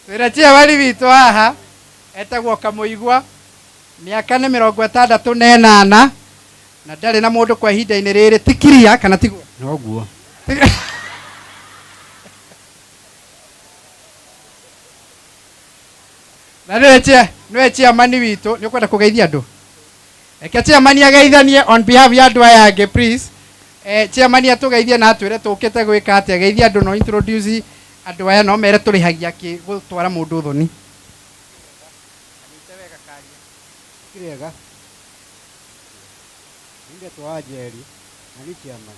Twĩna chairman witũ haha etagwo Kamũigua, mĩaka nĩ 68 na ndarĩ na mũndũ kwa ihinda-inĩ rĩrĩ, ti clear kana tiguo? Noguo. Na nĩwe nĩwe chairman witũ. Nĩ ũkwenda kũgeithia andũ? Reke chairman ageithanie on behalf ya andũ aya angĩ, please. Chairman atũgeithie na atwĩre tũkĩte gwĩka atĩa. Geithia andũ no introduce andũ aya no mere tũrĩhagia kĩ gũtwara mũndũ thoni. Anyite wega karia. Kĩrĩega. Nindetwo wa Njeri na ni chairman.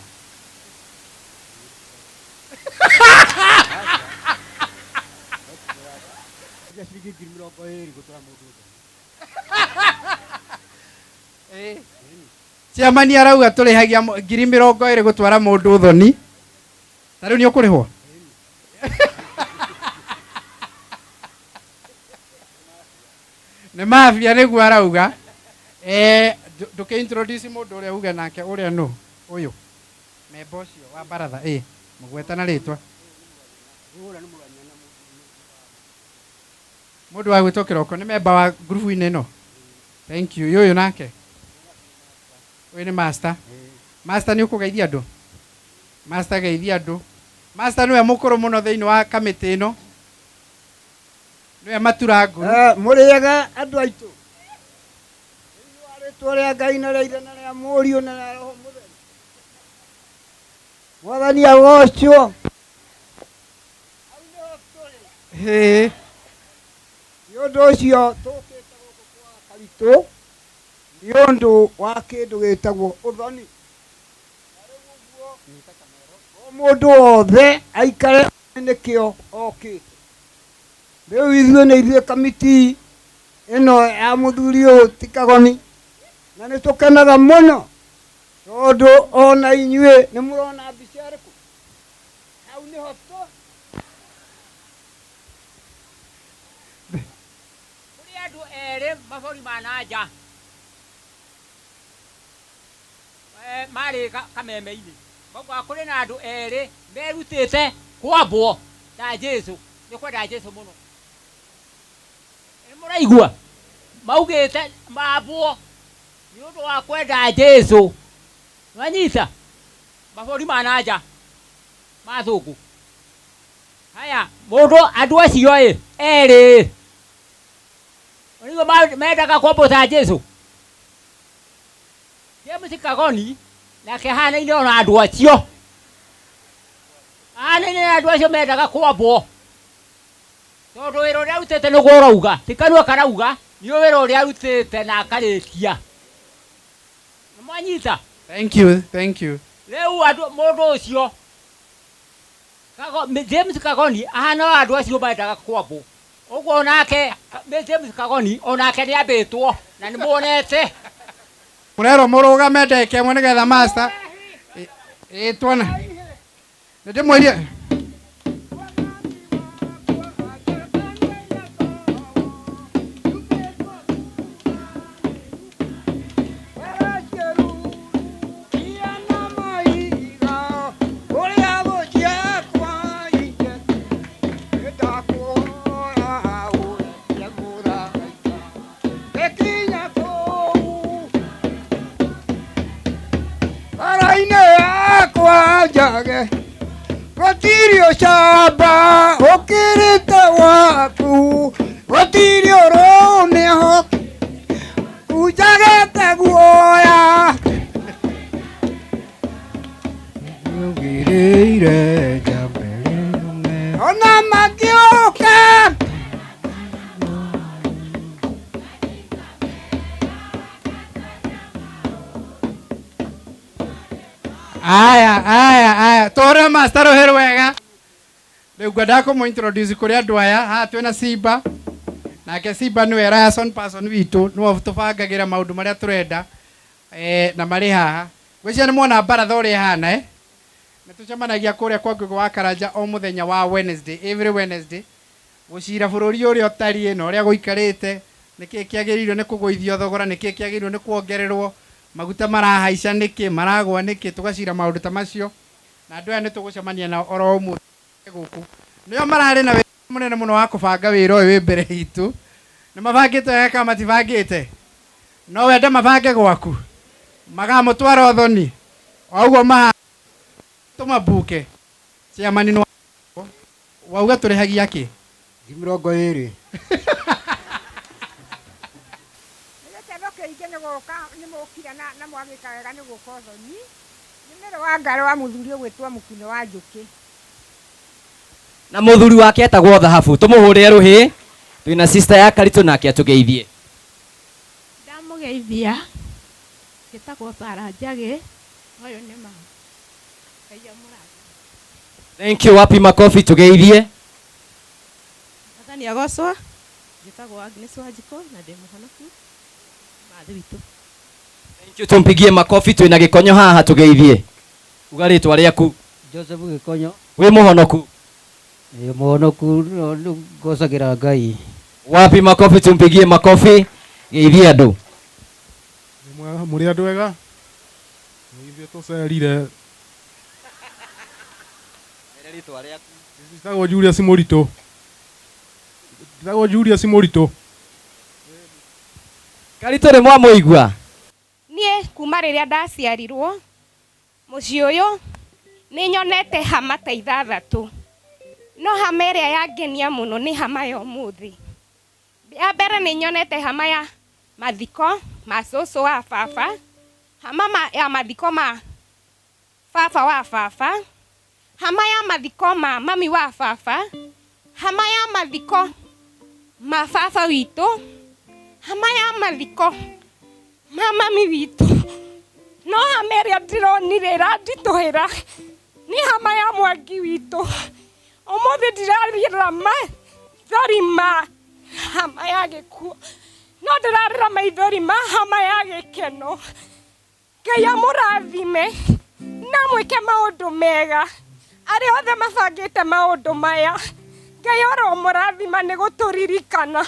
Ciringi 20,000 gũtwara mũndũ thoni. Chairman arauga tũrĩhagia 20,000 gũtwara mũndũ thoni. Ta rĩu nĩ ũkũrĩhwo? Nĩ mafia nĩguo arauga. Ndũkĩ introduce mũndũ ũrĩa uge nake ũrĩa nũ ũyũ memba ũcio wa baratha, mũgweta na rĩtwa. Mũndũ wa gwĩtwo kĩroko nĩ memba wa ngurubu-inĩ ĩno. Thank you. Ũyũ nake ũyũ nĩ master. Master, nĩ ũkũgeithia andũ? Master, geithia andũ. Master nĩwe mũkũrũ mũno thĩinĩ wa kamĩtĩ ĩno, nĩwe matura nguru. Mũrĩega andũ aitũ. Thĩinĩ wa rĩtwa rĩa Ngai na rĩa Ithe na rĩa Mũriũ na rĩa Roho Mũtheru. Mwathani agocwo. Hau nĩho tũrĩ. Nĩ ũndũ ũcio tũkĩte gũkũ kwa Karitũ nĩ ũndũ wa kĩndũ gĩtagwo ũthoni. Na rĩu ũguo o mũndũ wothe aikare nĩkĩo okĩte. Rĩu ithuĩ nĩ ithuĩ kamiti ĩno ya mũthuri ũyũ ti Kagoni, na nĩ tũkenaga mũno tondũ ona inyuĩ nĩ mũrona mbica ĩrĩkũ hau nĩho tũ. Kũrĩ andũ erĩ mabũrũri ma na nja marĩ kameme-inĩ. Maugaga kũrĩ na andũ erĩ merutĩte kwambwo ta Jesu, nĩ kwenda Jesu mũno. Nĩ mũraigua? Maugĩte mambwo nĩ ũndũ wa kwenda Jesu. Nwanyita? Mabũrũri ma na nja ma athũngũ. Haya, mũndũ andũ acio ĩ erĩ nĩguo mendaga kwambwo ta Jesu. James Kagoni nake ahanaine ona andũ acio, ahanaine na andũ acio mendaga kwambwo, tondũ wĩra ũrĩa arutĩte nĩguo ũrauga, ti kanua karauga, nĩ wĩra ũrĩa arutĩte na akarĩkia. Nĩ mwanyita? Thank you, thank you. Rĩu andũ mũndũ ũcio James Kagoni ahana o andũ acio mendaga kwambwo ũguo, onake James Kagoni onake nĩ ambĩtwo na nĩ muonete. Mũrerwo mũrũgame ndagĩka ĩmwe nĩgetha master ĩ tuona nĩ ndĩmwĩrie. Ngoro-inĩ yakwa njage gũtirĩ ũcamba ũkĩrĩte waku, gũtirĩ ũrũme njagĩte guoya. Nĩũgĩrĩire njambe rĩume. Ona makĩũka. Aya, aya, aya, tũhũrĩre master rũhĩ rwega. Rĩu ngwendaga kũmũ introduce kũrĩ andũ aya. Haha twĩna Simba, nake Simba nĩwe liaison person witũ, nĩwe tũbangagĩra maũndũ marĩa tũrenda, na marĩ haha. Ngwĩciria nĩ mwona baratha ũrĩa ĩhana, eh? Nĩ tũcemanagia kũrĩa kwa Ngũgĩ wa Karanja o mũthenya wa Wednesday, every Wednesday, gũcira bũrũri ũrĩa ũtariĩ na ũrĩa gũikarĩte, nĩkĩ kĩagĩrĩirwo nĩ kũgũithio thogora, nĩkĩ kĩagĩrĩirwo nĩ kuongererwo, maguta marahaica nĩkĩ, maragwa nĩkĩ, tũgacira maũndũ ta macio. Na andũ aya nĩ tũgũcemania nao oro ũmũthĩ gũkũ. Nĩo mararĩ na wĩra Munene muno wa kubanga wira uyu wi mbere itu. Ni mabangite wega kana matibangite? No wende mabange gwaku. Magamutwara uthoni. O uguo maha tumabuke. Chairman no wauga turihagia ki? 20. Gĩkeno kĩingĩ nĩ gũka nĩ mũkire na mwagĩka wega nĩ gũka ũthoni. Nĩ mĩrũ wa ngarĩ wa mũthuri ũgwĩtwo Mũkino wa Njũkĩ. Na muthuri wake etagwo Thahabu. Tumuhurire ruhi. Twina sister ya Karitũ nake atugeithie. Ndamũgeithia. Ngĩtagwo Sara Njagĩ. Ũyũ nĩ mama. Ngai amũrathime. Thank you. Wapi makofi tugeithie. Mwathani agocwo. Njĩtagwo Agnes Wanjikũ na ndĩ mũhonoku. Mathi witũ. Thank you. Tumpigie makofi. Twina Gĩkonyo haha tugeithie. Uga rĩtwa rĩaku. Joseph Gĩkonyo. Wĩ mũhonoku? Ĩ mũhonoku, ngocagĩra Ngai. Wapi makofi, tumpigie makofi. Geithie andũ. Mũrĩ andũ ega? Ithuĩ tũcerire. Njĩtagwo Julius Mũritũ. Njĩtagwo Julius Mũritũ. Karitũ nĩ mwamũigua? Niĩ kuma rĩrĩa ndaciarirwo mũciĩ ũyũ nĩ nyonete hama ta 6. No hama ĩrĩa yangenia mũno nĩ hama ya ũmũthĩ. Ya mbere nĩ nyonete hama ya mathiko ma cũcũ wa baba, hama ya mathiko ma baba wa baba, hama ya mathiko ma mami wa baba, hama ya mathiko ma baba witũ, hama ya mathiko ma mami witũ. No hama ĩrĩa ndĩronire ĩranditũhĩra nĩ hama ya Mwangi witũ. Ũmũthĩ ndirarĩra maithori ma hama ya gĩkuũ, no ndĩrarĩra maithori ma hama ya gĩkeno. Ngai amũrathime na mwĩke maũndũ mega. Arĩa othe mabangĩte maũndũ maya, Ngai oromũrathima nĩ gũtũririkana.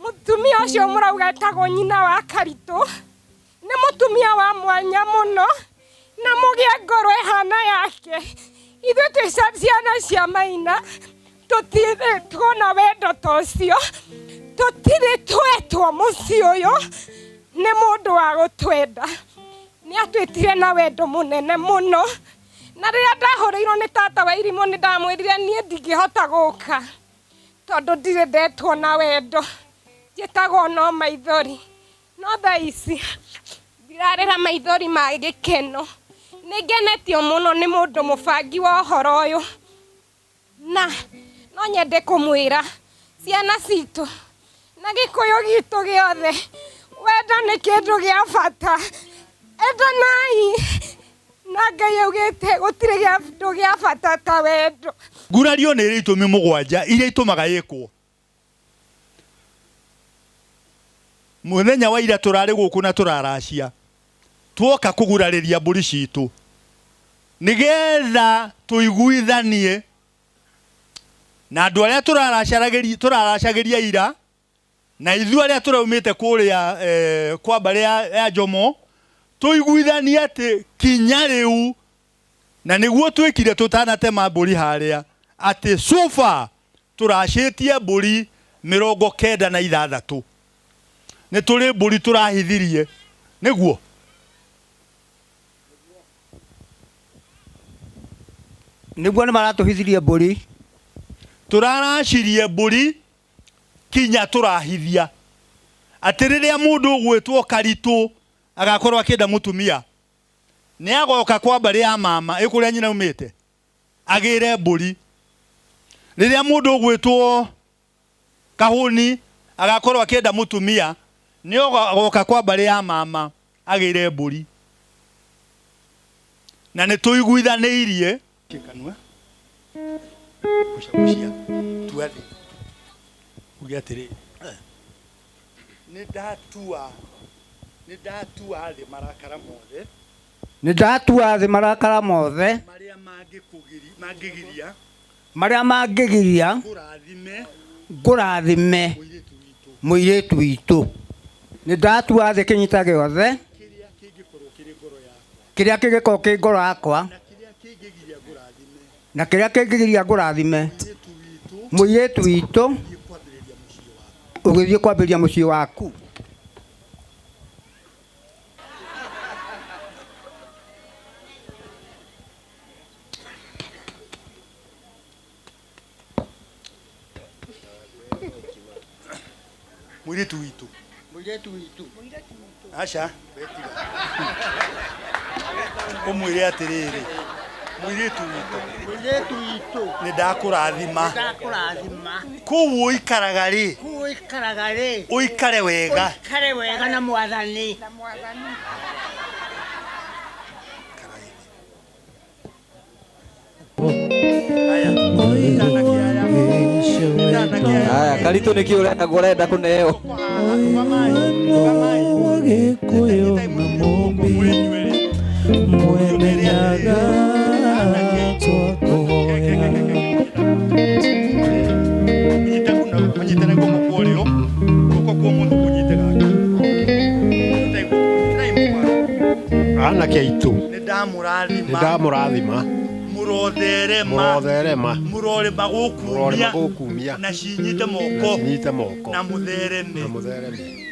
Mũtumia ũcio mũrauga etagwo nyina wa Karitũ nĩ mũtumia wa mwanya mũno, na mũgĩe ngoro ĩhana yake. Ithuĩ twĩ ciana cia Maina, tũtirĩ tuona wendo ta ũcio, tũtirĩ twetwo mũciĩ ũyũ nĩ mũndũ wa gũtwenda. Nĩ atwĩtire na wendo mũnene mũno, na rĩrĩa ndahũrĩirwo nĩ tata wa irimũ nĩ ndamwĩrire niĩ ndingĩhota gũka tondũ ndirĩ ndetwo na wendo, njĩtagwo no maithori. No thaa ici ndirarĩra maithori ma gĩkeno. Nĩ ngenetio mũno nĩ mũndũ mũbangi wa ũhoro ũyũ, na no nyende kũmwĩra ciana citũ na gĩkũyũ gitũ gĩothe, wendo nĩ kĩndũ gĩa bata. Endanai na Ngai augĩte gũtirĩ kĩndũ gĩa bata ta wendo. Ngurario nĩ ĩrĩ itũmi 7 iria itũmaga ĩkwo. Mũthenya wa ira tũrarĩ gũkũ na tũraracia, tuoka kũgurarĩria mbũri citũ nĩgetha tũiguithanie na andũ arĩa tũraracagĩria ira, na ithuĩ arĩa tũraumĩte kũrĩa kwa mbarĩ ya Njomo, tũiguithanie atĩ kinya rĩu, na nĩguo twĩkire tũtanatema mbũri harĩa, atĩ so far tũracĩtie mbũri 96. Nĩ tũrĩ mbũri tũrahithirie. Nĩguo? Nĩguo nĩ maratũhithirie mbũri. Tũraracirie mbũri kinya tũrahithia. Atĩ rĩrĩa mũndũ ũgwĩtwo Karitũ agakorwo akĩenda mũtumia, nĩ agoka kwa mbarĩ ya mama ĩkũrĩa nyina aumĩte agĩre mbũri. Rĩrĩa mũndũ ũgwĩtwo Kahũni agakorwo akĩenda mũtumia, nĩ agoka kwa mbarĩ ya mama agĩre mbũri. Na nĩ tũiguithanĩirie kanua gucagucia tua thĩ uge atĩrĩ, nĩ ndatua thĩ marakara mothe, nĩ ndatua thĩ marakara mothe marĩa mangĩgiria, marĩa mangĩgiria ngũrathime mũirĩtu witũ. Nĩ ndatua thĩ kĩnyita gĩothe kĩrĩa kĩngĩkorwo kĩ ngoro yakwa, na kĩrĩa kĩngĩgiria ngũrathime Mũirĩtu witũ ũgĩthiĩ kwambĩrĩria mũciĩ waku. Mũirĩtu witũ. Mũirĩtu witũ. Aca, wetiga. Ũmwĩre atĩrĩrĩ, mũirĩtu witũ. Mũirĩtu witũ. Nĩ ndakũrathima. Ndakũrathima. Kũu ũikaraga rĩ, Kũu ũikaraga rĩ. Ũikare wega. Ũikare wega na Mwathani. Na Mwathani. Haya, Karitũ nĩkĩ ũrenda ũrenda kũneo? Gĩkũyũ na Mũmbi Mwene Nyaga twakũhoya. Ũnyite na guoko kwa ũrĩo, guoko kwa ũmotho kũnyite gaka. Anake aitũ. Nĩ ndamũrathima. Nĩ ndamũrathima. Mũrotherema. Mũrotherema. Mũrorĩma Mũrorĩma gũkumia. Gũkumia. Na cinyite moko. Cinyite moko. Na mũthereme. Na mũthereme.